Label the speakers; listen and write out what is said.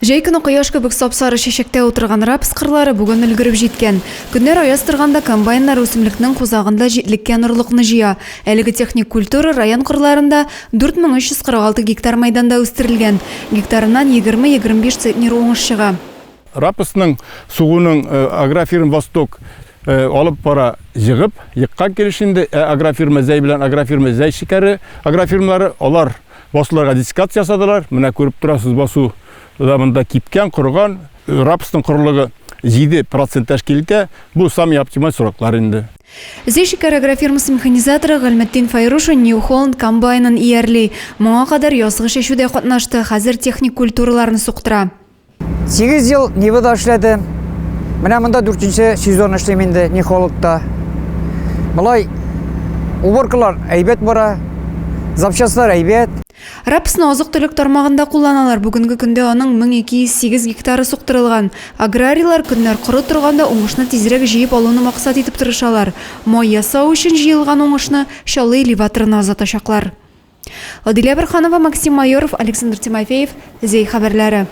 Speaker 1: Җәй көне кояш кебек сап-сары чәчәктә утырган рапс кырлары бүген өлгереп җиткән. Көннәр аяз торганда комбайннар үсемлекнең кузагында җитлеккән орлыкны җыя. Әлеге техник культура район кырларында 4346 гектар мәйданда үстерелгән. Гектарыннан 20-25 центнер уңыш чыга.
Speaker 2: Рапсның сугуның агрофирма Восток алып бара җыгып, еккан килеш инде, ә агрофирма Зәй белән агрофирма Зәй шикәре агрофирмалары алар басуларга дискация ясадылар. Менә күреп торасыз, басу да монда кипкән, корыган. Рапсның корылыгы 7% тәшкил итә. Бу самый оптималь сроклар инде.
Speaker 1: Зәй шикәр агрофирмасы механизаторы Гыйльметдин Файрушин New Holland комбайнын иярлей. Моңа кадәр язгы чәчүдә катнашты, хәзер техник культураларны суктыра.
Speaker 3: 8 ел Нивада эшләдем. Менә монда дүртенче сезон эшлим инде Нихологта. Болай уборкалар әйбәт бара, запчастлар әйбәт.
Speaker 1: Рапсны азык-төлек тармагында кулланалар. Бүгенге көндә аның 1208 гектары суктырылган. Аграрийлар көннәр коры торганда уңышны тизрәк җыеп алуны максат итеп тырышалар. Май ясау өчен җыелган уңышны Чаллы элеваторына озатачаклар. Адилә Борһанова, Максим Майоров, Александр Тимофеев, Зәй хәбәрләре.